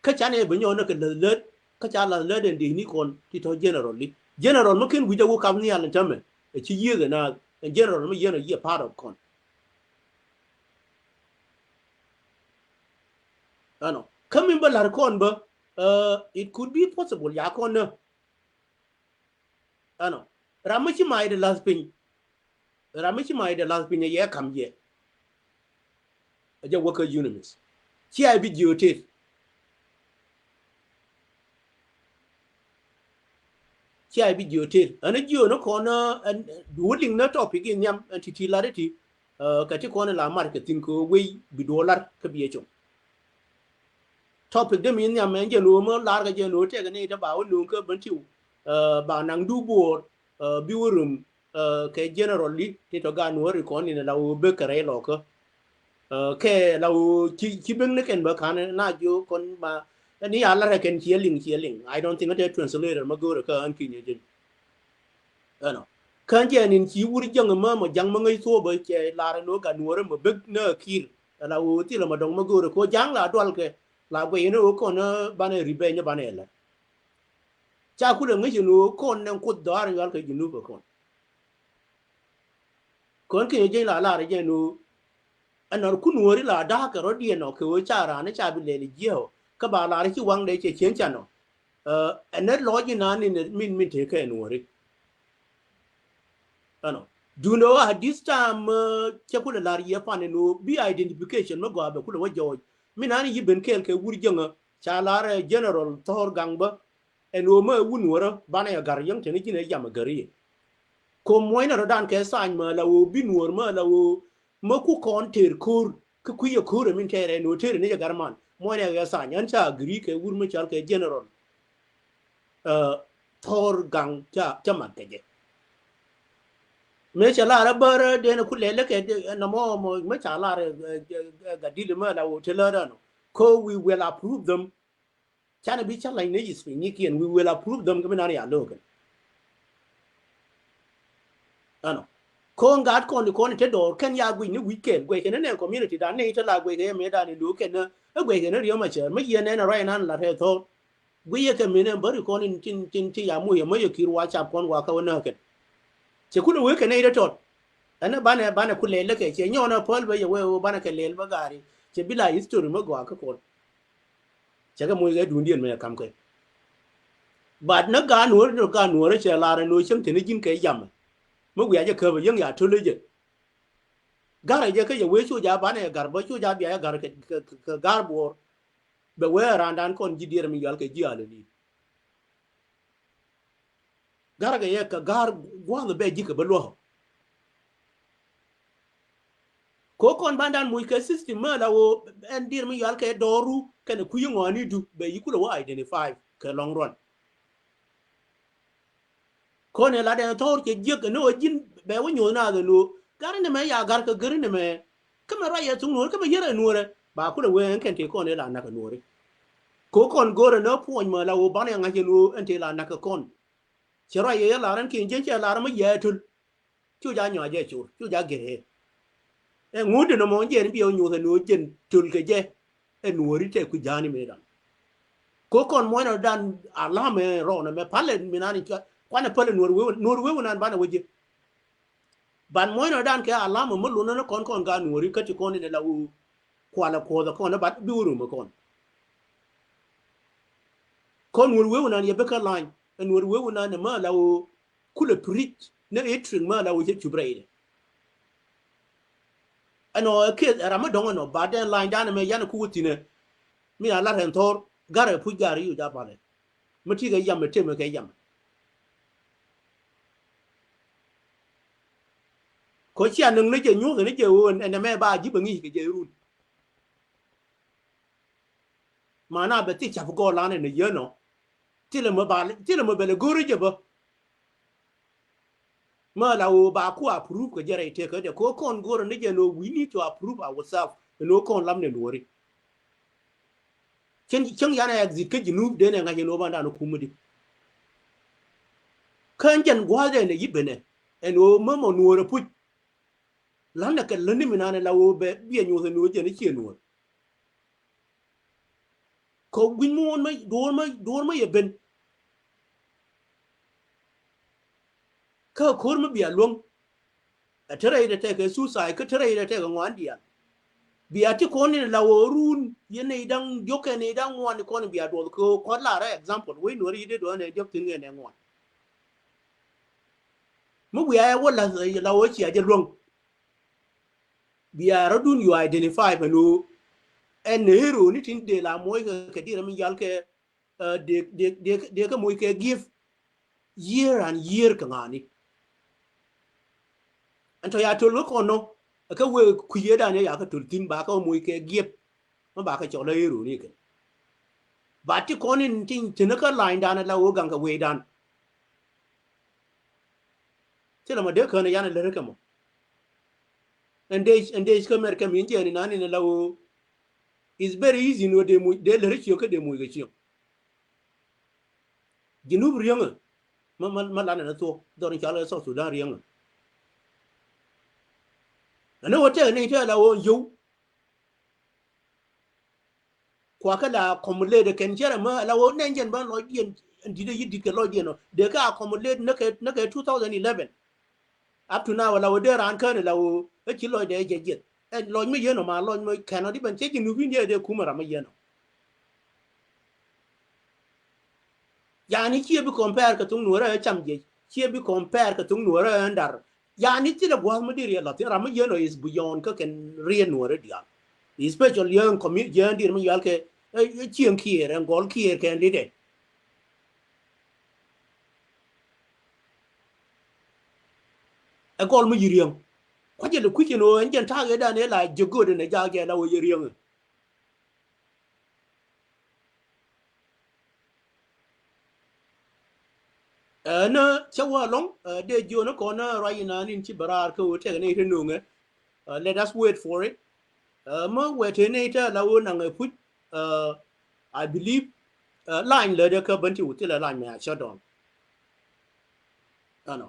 Kä canɛ bi nyɔk ni kɛ lath lät kä ca lath lät ɛ dee ni kɔn ti tɔ general li. General mi ken wi̱c a wä kap nhial in tämɛ ɛ ci yiëth ɛ naath ɛ general mi yɛn ɔ yiɛ part of kɔn. Ɛnɔ. Kä min bä la̱r kɔn bä, uh, it could be possible ya kɔn nä. Ɛnɔ. Ram mi ci mac dee la̱th piny. Ram mi ci mac dee la̱th piny ɛ yɛ kam yɛ. Ɛ jɛ wäkä UNMISS. Ci a bi jiö tet. Cia bi jiö tet. Ɛn jiö ni kɔn, ɛn duɔ liŋ ni topic in nhiam ɛn ti ti lar iti. Ɛ, kɛ ti kɔn la mar kɛ thin kɛ wei bi duɔ lar kä bi ɛ com. Topic dee mi nhiam ɛn jɛ nuɔ mi lar kɛ jɛ nuɔ tɛk ni ita ba wä nuɔ kä ben tiu. Ɛ, ba naŋ du buɔɔr, ɛ, bi wä rum, ɛ, kɛ general li ti tɔ ga nuɔ ri kɔn in la wä bek kɛ rɛy lɔkä. Ɛ, kɛ la wä ci, ci ben ni kɛn bä kan na jiö kɔn ma ni a lar kɛn ciɛ liŋ, ciɛ liŋ. I don't think ɛ tɛ translator ma go̱o̱rɛ kä an kinyɛ jɛ. Ɛnɔ. Kän jɛ nin ci wur jaŋ ma, ma jaŋ ma ŋäc thuɔp bä cɛ lar ni wä gat nuɔrɛ ma bek ni a kir. Ɛ la wä thilɛ ma dɔŋ ma go̱o̱rɛ ko jaŋ la dual kɛ la guɛy ni wä kɔn ni banɛ revenge banɛ lɛ. Ca kulɛ ŋäc ni wä kɔn ni kuth dhɔaar yual kɛ Junub kɛ kɔn. Kɔn kinyɛ jɛ la lar jɛ ni wä ɛnɔr kun wä ri la da̱a̱k kɛ rɔ diɛn ɔ kɛ wä ca raan ca bi lɛl jiɛ ɔ kä ba lar ci waŋ dɛ cɛ cien ca nɔ. Ɛ, ɛn ɛ lɔc inan in min, min tekɛ ɛn wä ri. Ɛnɔ. Duundɛ ɣöö at this time, ɛ, cɛ kulɛ la̱r yiëë pan ɛn ɣöö bi identification mi gɔaa bɛ kulɛ wä jɔɔc. Min an yi ben kɛɛl kɛ wur jäŋä ca la̱r, ɛ, General Thɔɔr Gaŋ bä. Ɛn ɣöö mä ɛ wun wärä banɛ ɛ ga̱r yäŋ teni ji̱n ɛ jam ɛ gäri. Ko muɔ̱cnɛ rɔ̱dan kɛ thany mä la ɣöö bi nuɔ̱ɔ̱r mä la ɣöö mä ku kɔn tëër ko̱o̱r kä kui̱ ɛ ko̱o̱r ɛ min tɛɛrɛ ni ɣöö tëër ni jɛ gat man muɔ̱cnɛ kɛ thany. Ɣän ca agri kɛ wur mi cɔal kɛ General, ɛ, Thɔɔr Gaŋ ca, ca mat kɛ jɛ. Mëë cɛ lar ɛ bär, ɛ, den ɛ ku lɛl ɛ kɛ, ɛ, nɔmɔ mɔ mëë ca lar, ɛ, ɛ, ɛ, gat dil mä la ɣöö te lät ɛnɔ. Ko we will approve them. Canɛ bi challenge ni East Piny ni kiɛn, we will approve them kɛ mi nan ya lo̱o̱kɛ. Ɛnɔ. Ko̱n gaat kɔn di kɔn te dɔɔr kɛn ya guic ni wi̱c kɛn guic kɛn ni nɛn community dan ni te la guic kɛ yɛ mëë dan ni lo̱o̱k kɛn ni ɛ guic kɛn ni riɔm a cɛɛr mi yɛn nɛn a rɔy nan la tɛ thɔɔr. Guic yɛ kɛ mi nɛn bäri kɔn in tin, tin ti ya muc yɛ mä yɛ kir wa cap kɔn wa kä wä nääk kɛn. Cɛ kulɛ wee kɛn ni te tɔt. Ɛn banɛ, banɛ ku lɛl kɛ cɛ nyɔn a päl bä yɛ wee wee banɛ kɛ lɛl bä gaari cɛ bi la history mä gɔaa kä kɔn. Cɛ kɛ moc kɛ duundiɛn mɛ kam kɛ. But ni gaat nuɔ̱ɔ̱r ni gaat nuɔ̱ɔ̱r cɛ lar ni cäŋ teni ji̱n kɛ yam. Mi wiac jɛ käp yäŋ ya töl jɛ. Garɛ jɛ kä jɛ wee cu ja banɛ gar bä cu ja bia jɛ gar kɛ, kɛ, kɛ, kɛ gar buɔɔr. Bɛ wee randan kɔn ji̱ diɛɛr mi yual kɛ ji̱ alɛ li̱i̱t. Garkɛ yɛ kɛ ga̱r gua̱a̱th bɛ ji̱ kɛ bä luɔ̱k. Ko kɔn bandan muc kɛ system mä la ɣöö ɛn dier mi yual kɛ dɔɔru kɛnɛ kui̱ ŋɔaani du bɛ yi kulɛ wä identify kɛ long run. Kɔn ɛ lat ɛn thɔɔr cɛ jiäk ɛn ɣöö ji̱n bɛ wä nyoth naath ɛn ɣöö gar ni mɛ ya gar kɛ gär ni mɛ. Kä mɛ ruac yɛ thuk nuɔ̱ɔ̱r kä mɛ yär ɛ nuɔ̱ɔ̱rɛ ba kulɛ wee ɛn kɛn tëë kɔn ëë la nak ɛ nuɔ̱ɔ̱ri. Ko kɔn go̱o̱rɛ ni puɔ̱ny mɛ la ɣöö banɛ ɛ ŋa̱c ɛ nuɔ̱ɔ̱r ɛn tëë la nak ɛ kɔn. Cɛ ruac yɛ yɛ lar ɛn kiɛn jiɛn cɛ lar ɛmɛ yɛ ɛ töl. Cu ja nyɔac jɛ cor cu ja gɛr ɛ. Ɛ ŋuut dee nɔmɔ jiɛn biɛ ɛ nyoth ɛ nuɔ̱ɔ̱r jiɛn töl kɛ jɛ. Ɛ nuɔ̱ɔ̱ri tɛ kui̱ ja̱a̱ni mëë dan. Ko kɔn muɔ̱cnɛ dan alam ɛ rɔɔnɛ mɛ palɛ mi nan in cua kuanɛ pälɛ nuɔ̱ɔ̱r wee, nuɔ̱ɔ̱r wee wä nan banɛ wä jiɛ. Ban muɔ̱cnɔ dan kɛ alamä mi lunä ni kɔn kɔn gaat nuɔri kä ti kɔn in la wä kualɛ kuɔth kɔn ni bat bi wä rum kɔn. Kɔn nuɔri wee wä nan yɛ bi kä lany. Nuɔri wee wä nan ni mä la wä kulɛ preach ni itring mä la wä cɛ cup rɛy ni. Ɛnɔ ɛ kiɛ ɛ ram mi dɔŋ ɛnɔ ba dɛn lany dan mɛ yan ku wä thinɛ. Mi a lar ɛn thɔr gar ɛ puc gar yu ja palɛ. Mi ti kɛ yam ɛ tem kɛ yam. Kɔ cia näŋ ni jɛ nyuɔth ni jɛ ɣöö ɛn ɛmɛ ba ji̱ bɛ ŋi̱i̱c kɛ jɛ run. Mana bɛ thi cap gɔɔlan ɛn ɛ yien ɔ. Thilɛ mɛ ba, thilɛ mɛ bɛ lɛ go̱o̱ri jɛ bä. Mä la ɣöö ba ku approve kɛ jɛ rɛy tëkä dɛ kɔ kɔn go̱o̱rä ni jɛ ni ɣöö we need to approve ourselves. Ni ɣöö kɔn lam ni nuɔri. Cäŋ, cäŋ yan ɛ exit kä Junub den ɛ ŋa̱c ɛn ɣöö bandan ɛ kumä di. Kä ɛn jɛn gua̱a̱th ɛn ɛ yi̱ benɛ ɛn ɣöö mä mɔ nuɔɔr ɛ puc. La̱n ɛ kɛ lätni mi nan ɛ la ɣöö bɛ biɛ nyuɔth ɛn ɣöö jɛn ɛ ciɛ nuɔɔr. Kɛ wi̱c mi wun mä duɔ̱ɔ̱r mä duɔ̱ɔ̱r mä yɛ ben. Kä ko̱r mi bia luäŋ. Ɛ te rɛy dɛ tɛkɛ suicide kä te rɛy dɛ tɛkɛ ŋuan diaal. Bia ti kɔn in la wä run yɛ nɛy da̱ŋ diɔ̱kɛ nɛy da̱ŋ ŋuan in kɔn in bia duɔth kɛ kɔt la rɛ example wec nuɔri yi dee duɔth nɛ diɔ̱k thi̱n ŋɛ nɛ ŋuan. Mi wiaa ɛ wä lath la wä cia jɛ luäŋ. Bia rɔ̱dun you identify pɛ ni ɣöö ɛn ni hero ni tin dee la moc kɛ kɛ dirɛ mi yal kɛ. Dee, dee, dee, dee kä moc kɛ gift year and year kɛ ŋa̱a̱ni. Ɛn tɔ ya töl kä kɔn nɔ ɛ kä wee kui̱ yee dan yɛ ya kä töl thi̱n ba kä moc kɛ gift. Mä ba kä cɔl ɛ hero ni kɛ ba ti kɔn in tin tin kä lany dan la wee gaŋ kɛ wee dan. Thilɛ mɔ dee kään yan lär kɛ mɔ. Ɛn dee, ɛn dee kä mɛr kɛ min jɛ ni nan in la wee. It's very easy ni wee dee moc dee lär ciök kä dee moc kɛ ciök. Junub riäŋä. Ma, ma, ma lanɛ na thuɔk dhɔr in cal kɛ South Sudan riäŋä. Ɛn ni wä tɛk ni tɛk la wä yio̱w. Kua kä la accumulate kɛn cɛ rɛ mä la wä nɛn jɛn bä lɔcdiɛn. Ɛn di̱t ɛ yi di̱t kɛ lɔcdiɛn ɔ dee kä accumulate näkɛ, näkɛ two thousand eleven. Up to now la wä dee raan kään la wä ɛ ci lɔcdɛ jɛ jiɛth. Ɛ lɔc mi yɛn ɔ ma lɔc mi kɛn ɔ di bɛn cɛ ji̱ nup in diɛ dee kumɛ ram mi yɛn ɔ. Yani ciɛ bi compare kɛ thuŋ nuɔrɛ ɛ cam jiɛc ciɛ bi compare kɛ thuŋ nuɔrɛ ɛ ndar. Yani thilɛ gua̱th mi di riɛ lath thin ram mi yɛn ɔ is beyond kä kɛn riɛ nuɔrɛ diaal. Especially yɛn community yɛn dir mi yal kɛ ɛ cieŋ kiɛɛr ɛn gɔl kiɛɛr kɛn lidɛ. Ɛ gɔl mi yi riäŋ. Kua̱c jɛ lɛ kui̱c ɛn ɣöö ɛn jɛn ta̱a̱ ɣëëdan ɛ la jiäk göödɛ nɛ jaak jɛ la wä yɛ riäŋ. Ɛnä cä wä alɔŋ dee jiön kɔn ruac inani in ci bɛ raar kä ɣöö tɛk ni ite no̱ŋɛ. Let us wait for it. Mä wɛt te ni ite la ɣöö naŋɛ puc. I believe lany lät ɛ kä bän ti wä thilɛ lany mɛ a cä dɔn. Ɛnɔ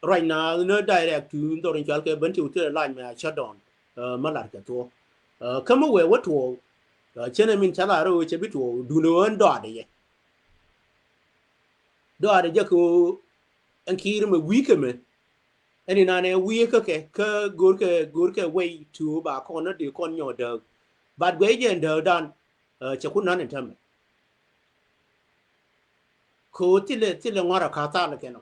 ruac na ni direct to dhɔr in cual kɛ bän ti wä thilɛ lany mɛ a cä dɔn. Mä lat kɛ thuɔ̱k kä mä wee wä tuɔɔk. Cɛn ɛ min ca lar ɛ wee cɛ bi tuɔɔk dun ɛ wee ɛn dɔaadɛ yɛ. Dɔaadɛ jɛ kɛ wee ɛn kiir mɛ wi̱i̱ kɛ mɛ. Ɛn inanɛ wi̱i̱ kä kɛ kä go̱rkɛ go̱rkɛ way to ba kɔn ni dee kɔn nyɔk dääk. But guɛy jɛ ɛn dääkdan cɛ kun nan in tämɛ. Kɛ ɣöö thilɛ thilɛ ŋuarɛ ka thal kɛn ɔ.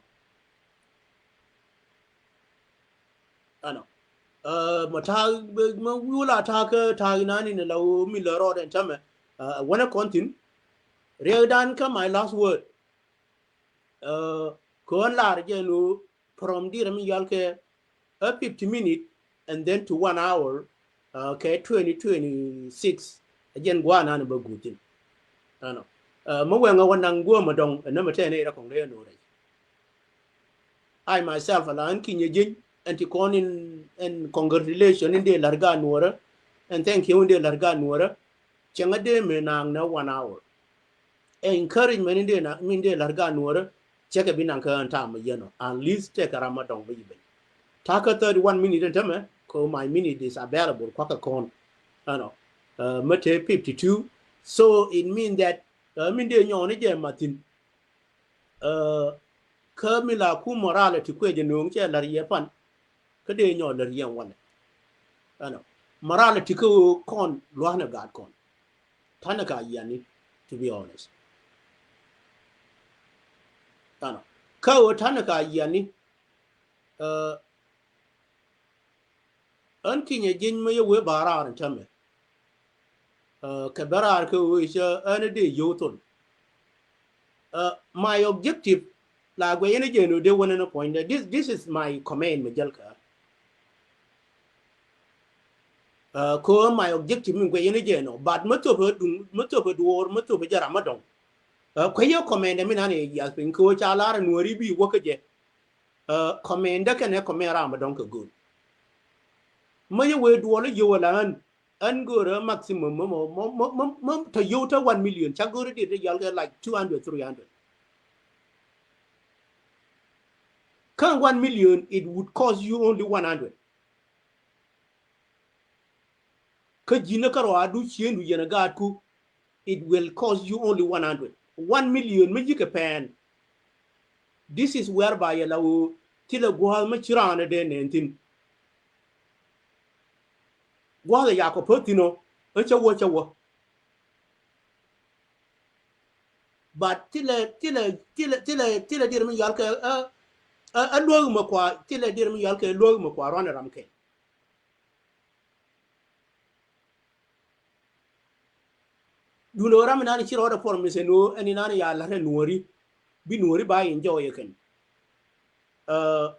Ɛnɔ mɛ ta̱a̱ mɛ wi̱i̱ wä la ta̱a̱ kä ta̱a̱ inani ni la ɣöö mi lä rɔɔdɛ ɛn tämɛ. Wänɛ kɔn thi̱n riɛkdan kä my last word. Kɛ ɣän lar jɛ ɛn ɣöö from dirɛ mi yal kɛ a fifty minute and then to one hour. Kɛ twenty twenty six a jɛn gua̱a̱ nan bä guut thin. Ɛnɔ mɛ wɛŋɛ wä naŋ guämä dɔŋ ɛn nä mɛ tɛn ɛ rɛ kɔŋ rɛ ɛn ɣöö rɛy. I myself ala ɛn kinyɛ jieny ɛn ti kɔn in ɛn congratulation in dee la̱r gaat nuɔrä. Ɛn thank you in dee la̱r gaat nuɔrä. Cɛŋä dee mëë naŋ nɛ one hour. Encouragement in dee na min dee la̱r gaat nuɔrä. Cɛ kɛ bi naŋ kä ɛn ta̱a̱ mɛ yɛn ɔ at least tɛkɛ ram ma dɔŋ bä yi ben. Ta̱a̱ kä thirty one minute ɛn tämɛ kɛ my minute is available kua̱kɛ kɔn. Ɛnɔ mɛ te fifty two. So it mean that min dee nyɔɔni jɛ mathin. Kä mi la ku morality kuɛ jɛ no̱o̱ŋ cɛ lär yɛ pan. Kä dee nyɔ lär yɛ wanɛ. Ɛnɔ. Morality kä ɣöö kɔn lua̱nɛ gaat kɔn. Ta̱nɛ ka yiani, to be honest. Ɛnɔ. Kä ɣöö ta̱nɛ ka yiani. Ɛ, ɣän kinyɛ jieny mi yɛ wee ba raar in tämɛ. Ɛ, kɛ bä raar kɛ wee cä ɣän dee yio̱w thol. Ɛ, my objective la guɛ yɛn jɛ nɔ dee wänɛ ni puɔ̱nydɛ. This, this is my comment mi jäl kä. Ɛ, kɛ ɣöö my objective mi guɛ yɛn jɛ nɔ. But mi thop ɛ duŋ, mi thop ɛ duɔ̱ɔ̱r, mi thop ɛ jɛ ram mi dɔ̱ŋ. Ɛ, kuɛ yɛ comment mi nan yɛ yiath piny kɛ ɣöö ca lar ɛ Nuääri bi wä kä jɛ. Ɛ, comment dä kɛnɛ comment ram mi dɔ̱ŋ kɛ go̱o̱r. Mä yɛ wee duɔl i̱ yio̱w ala ɣän, ɣän go̱o̱rä maximum mä, mä, mä, mä, mä, mä tɔ yio̱w tä one million, ca go̱o̱rä diet i̱ yal kɛ like two hundred, three hundred. Kä one million, it would cost you only one hundred. Kä ji̱n kä rɔaadu ciëndu yɛn a gaatku, it will cost you only one hundred. One million mi ji̱ kɛ pɛn. This is whereby yɛ la ɣöö thilɛ gua̱a̱th mi ci raan ɛ dee nɛn thi̱n. Gua̱a̱th ɛ yakɔ päth thi̱n ɔ, ɛ cä wä, cä wä. But thilɛ, thilɛ, thilɛ, thilɛ, thilɛ dier mi yal kɛ, ɛ, ɛ, ɛ luäk mi kua, thilɛ dier mi yal kɛ luäk mi kua ruan ɛ ram kɛ. Duundɛ ɣöö ram inan ci rɔɔdɛ promise ɛn ɣöö ɛn inan ya la̱t ɛ Nuääri. Bi Nuääri ba enjoy ɛ kɛn. Ɛ,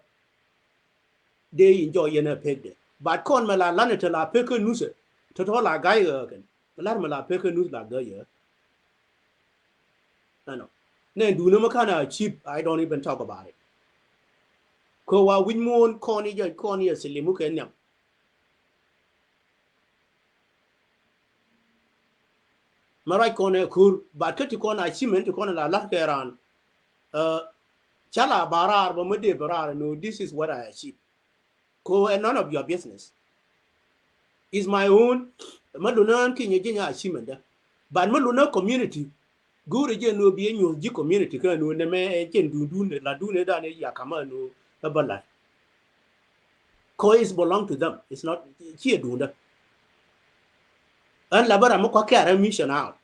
dee enjoy yɛn ɛ pekdɛ. But kɔn mɛ la la̱t ɛ te la pek kä nusɛ. Tɔ̱tɔ̱ la ga̱y ɛ kɛn. Mɛ la̱t mɛ la pek kä nus la ga̱y ɛ. Ɛnɔ. Nɛ duundɛ mɛ ka̱n a cheap, I don't even talk about it. Kɛ wa wi̱c muɔ̱ɔ̱n kɔn i̱ jɛ, kɔn i̱ a silimu kɛ nhiam. Mɛ ruac kɔn ɛ ko̱r, but kä ti kɔn achievement ti kɔn la la̱t kɛ raan. Ɛ, ca la ba raar bä mi dee bä raar, no, this is what I achieve. Ko ɛ none of your business. Is my own. Mɛ lunä ɣän kinyɛ ji̱ nya achievement dä. But mɛ lunä community. Go̱o̱rɛ jɛ ni ɣöö bi ɛ nyuɔ̱th ji̱ community kä ni ɣöö nɛmɛ ɛ jɛn duundun la duundɛ dan ɛ yakamä ni ɣöö ɛ bä la̱t. Ko is belong to them. It's not, ciɛ duundä. Ɣän la bä ram mi kua kɛ̈r ɛ mission out.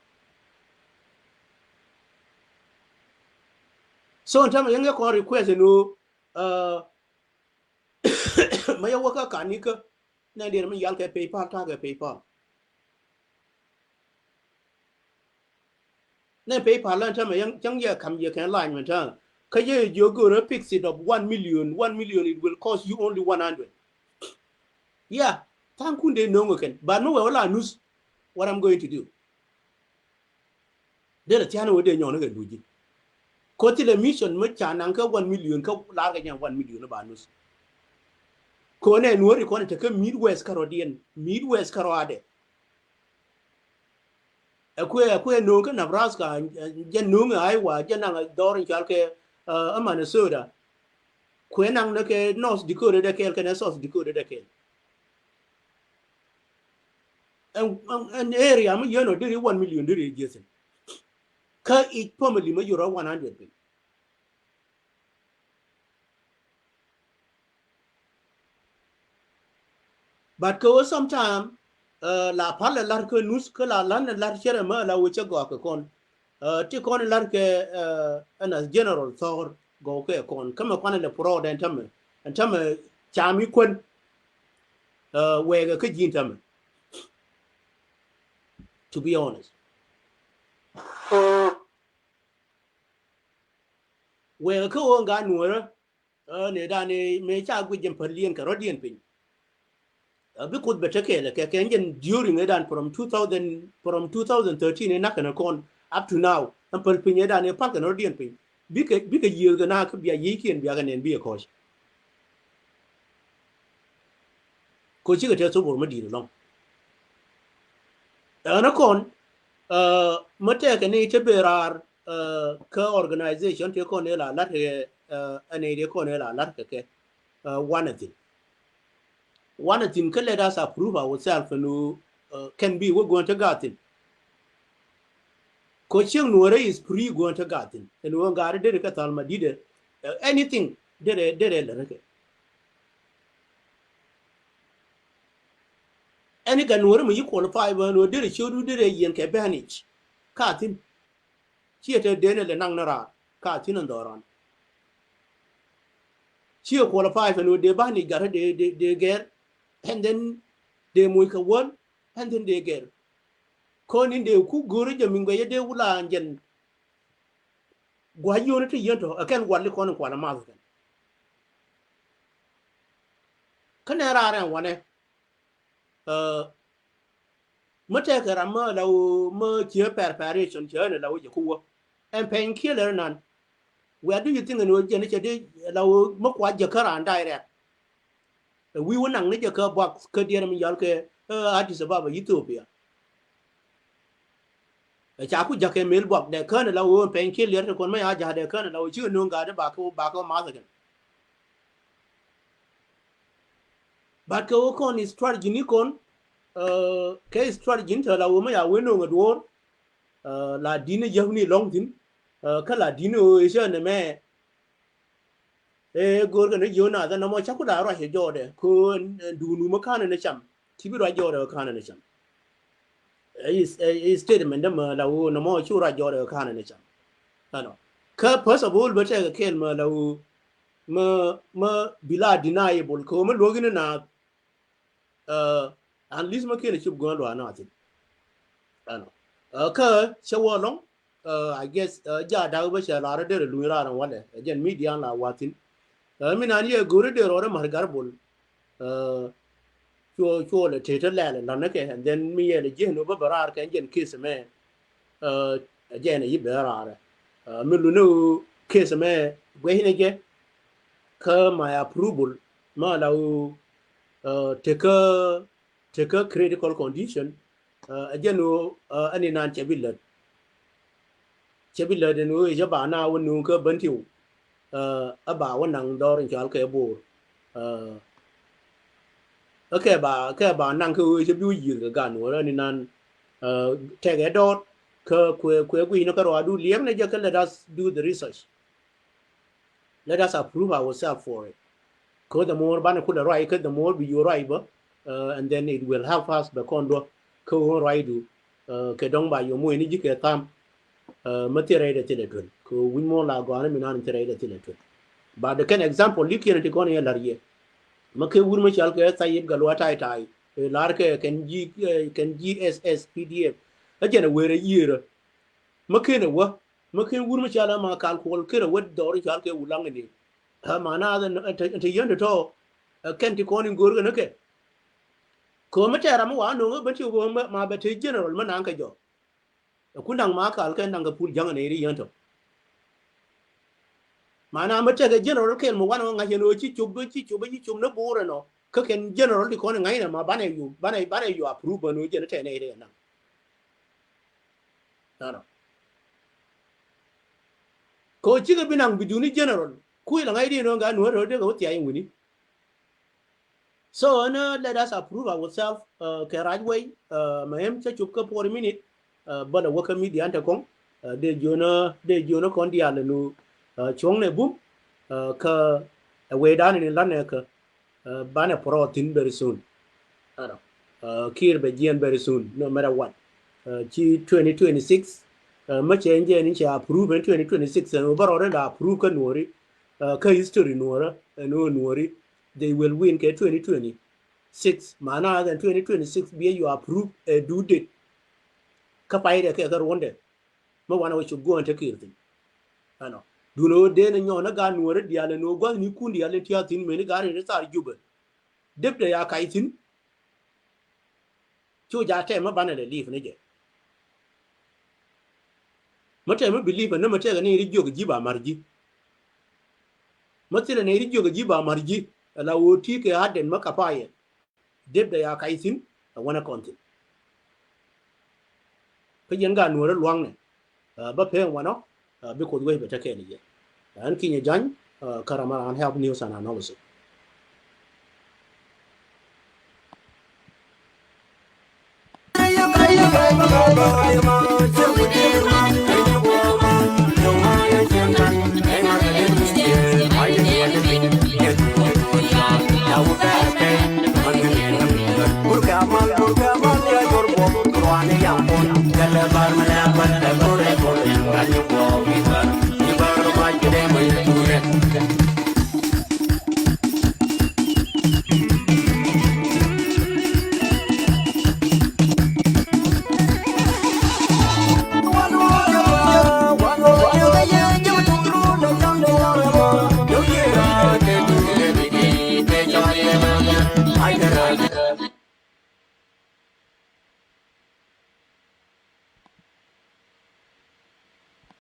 So in term yɛn kɛ kɔn request ni ɣöö, ɛ, mɛ yɛ wä kä kan ni kä nɛ dier mi yal kɛ PayPal, ta̱a̱ kɛ PayPal. Nɛ PayPal lɛn tämɛ yɛn cäŋ yɛ ka̱m yɛ kɛn lany mɛn ta̱a̱. Kä yɛ jiök go̱rä fix it of one million, one million, it will cost you only one hundred. Yeah, tha̱a̱ŋ kun dee no̱o̱ŋ kɛn. But mi wɛ wä la nus, what I'm going to do? Dee lɛ thia̱a̱n wä dee nyɔn kɛ luc ji̱. Ko thilɛ mission mi ca naŋ kä one million kä lar kɛ jɛn one million ba nus. Ko nɛ Nuääri kɔn tekä Midwest kä rɔ̱diɛn, Midwest kä rɔ̱aadɛ. Ɛ kuɛ, ɛ kuɛ no̱o̱ŋ kä Nebraska, jɛ no̱o̱ŋ ɛ Iowa, jɛ naŋ ɛ dhɔr in cɔal kɛ, ɛ, Minnesota. Kuɛ naŋ ni kɛ North Dakota dɛ kɛɛl kɛnɛ South Dakota dɛ kɛɛl. Ɛn, ɛn, ɛn area mi yɛn ɔ deri one million deri jiɛthin. Kä each family mi yurɔ one hundred piny. But kɛ wä sometime, ɛ, la pal ɛ lar kä nus kä la lan ɛ lar cɛrɛ mɛ la wä cɛ gɔak kɛ kɔn. Ɛ, ti kɔn ɛ lar kɛ, ɛ, ɛn as general thɔr gɔw kɛ kɔn kä mɛ kuan ɛ lɛ purɔɔd ɛn tämɛ, ɛn tämɛ cam i kuän. Ɛ, wɛɛkɛ kä ji̱n tämɛ. To be honest. Wɛɛkɛ kä ɣöö ŋa Nuäärä, ɛ, ni dan ni mëë ca guic jɛn päl yɛn kɛ rɔ̱diɛn piny. Ɛ, bi Kuoth bɛ tekɛ lɛ kɛ kɛ jɛn during ɛ dan from two thousand, from two thousand thirteen ɛ nak kɛn ɛ kɔn up to now. Ɛn päl piny ɛ dan ni pal kɛn rɔ̱diɛn piny. Bikɛ, bikɛ yiëëth kɛ na kä bia yiëëkiɛn bia kɛ nɛn bi ɛ kɔc. Ko cikɛ tɛ thubur mi di̱i̱t ɛlɔ̱ŋ. Ɛn ɛ kɔn, ɛ, mi tɛkɛ ni te ben raar, ɛ, kä organization tëë kɔn ëë la la̱t kɛ, ɛ, ɛn ëë tëë kɔn ëë la la̱t kɛ kɛ, ɛ, wanɛ thi̱n. Wanɛ thi̱n kä let us approve ourselves ɛn ɣöö, ɛ, kɛn bi wä guɔ̱n te gat thi̱n. Ko cieŋ Nuäärä is free guɔ̱n te gat thi̱n. Ɛn ɣöö gat deri kɛ thal ma di̱t ɛ, Anything derɛ derɛ lɛ rɛ kɛ. Ɛn i̱ kɛ nuɔ̱ɔ̱ri mi yi qualify bä nuɔ̱ɔ̱ri derɛ ciötdu derɛ yiɛn kɛ bɛ̈nic. Ka thi̱n. Ciɛ te den ilɛ naŋ ni raar ka thi̱n in dhɔran. Ciɛ qualify fɛ nuɔ̱ɔ̱ri dee bänic gat dee dee dee gɛr. And then dee moc kɛ wäl. And then dee gɛr. Kɔn in dee ku go̱o̱ri jɛ mi guɛcä dee wula jɛn. Gua̱c yio̱o̱ni ti yien tɔ ɛ kɛn gua̱l ikɔn in kual amath kɛn. Kä nɛ raar ɛn wanɛ. Mä tɛkɛ ram mä la ɣöö mä ciɛ preparation ciɛ ni la ɣöö jɛ ku wä. Ɛn pɛny kiɛ lɛ ri nan. Where do you think ɛn ɣöö jɛn cɛ di la ɣöö mä kua jɛ kä raan direct. Ɛ wi̱i̱ wä naŋ ni jɛ kä buak kä diɛɛr mi yɔl kɛ Addis Ababa, Ethiopia. Ɛ ca ku ja̱k kɛ mel buak dɛ kään ɛ la ɣöö pɛny kiɛ liɛr ti kɔn mä ya ja̱k dɛ kään ɛ la ɣöö cikɛ no̱o̱ŋ gaat i̱ bakɛ bakɛ math kɛn. But kɛ ɣöö kɔn strategy ni kɔn kɛ strategy ni te la ɣöö mä ya wen no̱o̱ŋ ɛ duɔ̱ɔ̱r. La di̱n ni jäk ni lɔ̱ŋ thi̱n kä la di̱n ni ɣöö ɛ cä nɛ mɛ. Ëë, go̱o̱rkɛ ni jiöön nath ɛn nɔmɔ cä ku da̱a̱ ruac ɛ jɔɔdɛ köö ɛn duun wumä ka̱n ɛn ɛ cam. Ci bi ruac jɔɔdɛ kä ka̱n ɛn ɛ cam. Ɛ statement dämä la ɣöö nɔmɔ cu ruac jɔɔdɛ kä ka̱n ɛn ɛ cam. Ɛnɔ kä first of all bä tɛkɛ kɛɛl mä la ɣöö mä mä bi la deniable köö mä luäk in naath. Unless mä kiɛn a cop gua̱a̱n luaak na thi̱n. Ɛnɔ kä cä wä lɔŋ. I guess ja dak bä cɛ lar derɛ luny raar ɛn walɛ ɛ jɛn media la wa thi̱n. Mi nan yɛ go̱ri derɛ rɔɔdɛ ma̱r gar bol. Cuɔ cuɔ lɛ tetä lɛl lɔnɛ kɛ and then mi yɛ lɛ jiɛn wä bä bɛ raar kɛ jɛn case mɛ. Ɛ jɛn ɛ yi bɛ raar ɛ mi luni case mɛ guɛcnɛ jɛ. Kä my approval ma la wä tekä tekä critical condition. Ɛ jɛn wä ɛn inan cɛ bi lät. Cɛ bi lät ɛn wä jɛ ba na wä nuŋ kä bän tiw. Ɛ ba wä naŋ dhɔr in cɔal kɛ bo̱o̱r. Ɛ kɛ ba kɛ ba naŋ kä wee cɛ bi wä yiëth kɛ gan wä rɛ ni nan. Tɛkɛ dɔɔt kä kuɛ kuɛ gui̱n kä rɔadu liɛŋ ni jɛ kä let us do the research. Let us approve ourselves for it. Kä the more banɛ kulɛ ruac kä the more bi yuɔ ruac bä. And then it will help us bɛ kɔn duɔ kä wä ruacdu. Kɛ dɔŋ ba yuɔ muɔc ni ji̱ kɛ tham. Mä thil rɛydɛ thilɛ tuel kɛ wi̱c muɔ̱ɔ̱n la gɔaani mi nan thil rɛydɛ thilɛ tuel. Ba de kɛn example li kiɛn ti kɔn yɛ la̱r yɛ. Mä kɛ wur mä cal kɛ thayip gɛ luaat tay tay. Lar kɛ kɛn ji̱ kɛn ji̱ S S P D F. Ɛ jɛn ɛ wer ɛ yiërä. Mä ken ɛ wä mä ken wur mä cal ɛ ma kal kuɔl ken ɛ wä dhɔr cal kɛ wulaŋ ni. Ɛ ma na te yɛn ti tɔ. Ɛ kɛn ti kɔn in go̱o̱r kɛ ni kɛ. Kɛ wä mä tɛɛr ram mä wa no̱o̱ŋ ɛ bä ti wä ma bɛ te general mä naŋ kɛ jɔ. Ɛ kun daŋ ma kal kɛ naŋ kɛ pul ja̱ŋ ɛ nɛy ri yɛn tɔ. Mana mi tekɛ general kɛl mi wanɛ ŋa̱c ɛn ɣöö ci cop ci cop ci cop ni bo̱o̱r ɛnɔ kä kɛn general ti kɔn ŋa̱cnɛ ma banɛ yu banɛ banɛ yu approve ɛn ɣöö jɛn tɛn ɛ ri ɛnaŋ. Nɔnɔ kɛ ɣöö cikɛ bi naŋ bi duni general kui̱ la ŋa̱c di ɛn ɣöö ŋa̱c nuɔ̱ɔ̱r röödɛ kɛ wä thiac in wini. So ɛn let us approve ourselves kɛ right way. Ma ɛm cä cop kä forty minute. Bä lɛ wä kä media ɛn te kɔŋ dee jiönä dee jiönä kɔn diaal ɛn ɣöö cuɔ̱ŋnɛ bum. Kä ɛ wecdan in la̱tnɛ kä banɛ pɔrɔɔth thi̱n very soon. Kiir bɛ jiɛn very soon no matter what. Ci twenty twenty-six mä cɛ in jɛ ni cɛ approve ɛn twenty twenty-six ɛn ɣöö bä rɔɔdɛ la approve kä nuɔ̱ɔ̱ri. Kä history nuɔ̱ɔ̱rä ɛn ɣöö nuɔ̱ɔ̱ri they will win kɛ twenty twenty-six. Mana than twenty twenty-six biɛ you approve ɛ du det. Kä pay dɛ kɛ kä ruɔ̱ndɛ mä wanɛ wä cop guɔ̱ɔ̱n te kiir thi̱n. Ɛnɔ duundɛ ɣöö dee ni nyɔɔn ni gaat nuɔ̱ɔ̱rä diaal ɛn ɣöö gua̱thnikun diaal in tia̱a̱ thi̱n mëni gaat in thar Jubɛ. Depdɛ ya kac thi̱n. Cu ja tɛm mä banɛ lɛ li̱i̱p ni jɛ. Mä tɛm mä bi li̱i̱p ni mä tɛk ni ri jiök ji̱ ba ma̱r ji̱. Mä thilɛ ni ri jiök ji̱ ba ma̱r ji̱. Ala wä ti kɛ haden mä kapayɛ. Depdɛ ya kac thi̱n ɛ wanɛ kɔn thi̱n. Kä yɛn gaat nuɔ̱ɔ̱rä luaŋnɛ. Bä pek wanɔ bi Kuoth wec bɛ tekɛ ni jɛ. Ɛn Kinyɛ Jany kä ram aran health news and analysis.